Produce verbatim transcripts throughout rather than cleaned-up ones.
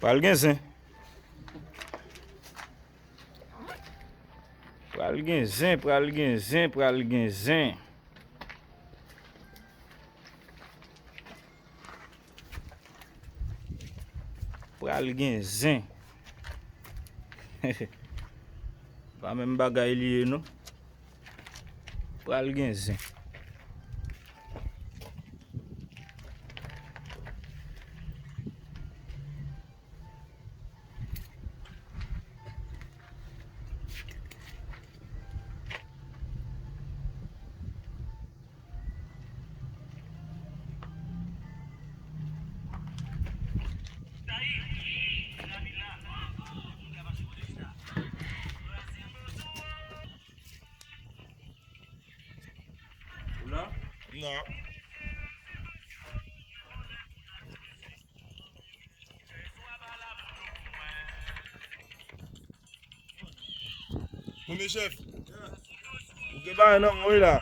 Pral gen zen. Pral gen zen, pral gen zen, pral gen zen. Pral gen zen. Pa menm bagay li ye, non. Pral gen zen. Ou la? Non. Premye chèf, ou gen bagay nan men w la.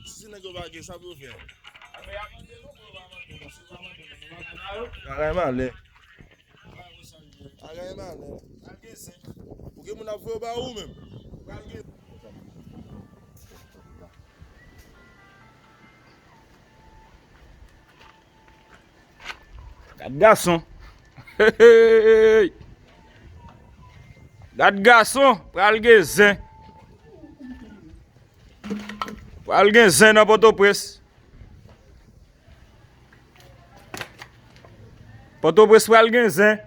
Si nèg yo pa gen, sa pou yo fè? Bagay malè. Bagay malè. Ou gen moun ap voye ba ou menm. Gad gason. Hey! Gad gason, pral gen zen. Pral gen zen nan Pòtoprens. Pòtoprens pral gen zen.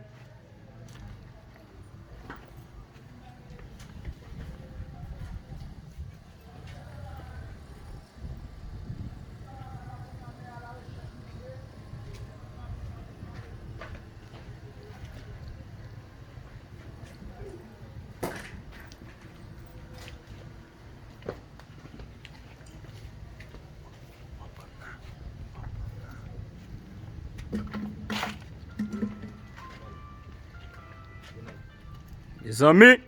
Mezanmi,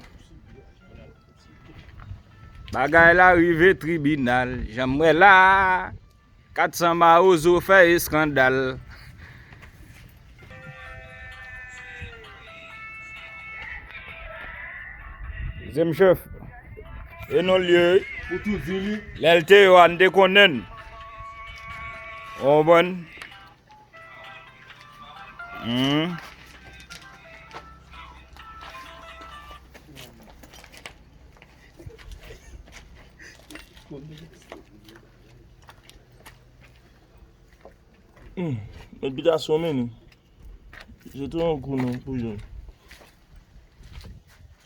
bagay la rive tribinal, jan m wè la a. Kat san mawozo fè eskandal. Dezyèm chèf. E non l ye wi. Ou tou di li. Lè l te yo a, n te konnen l. Ou konprann? Hmm. Hmm, met bitasyon men nou. Se tou yon kou non pou jwenn.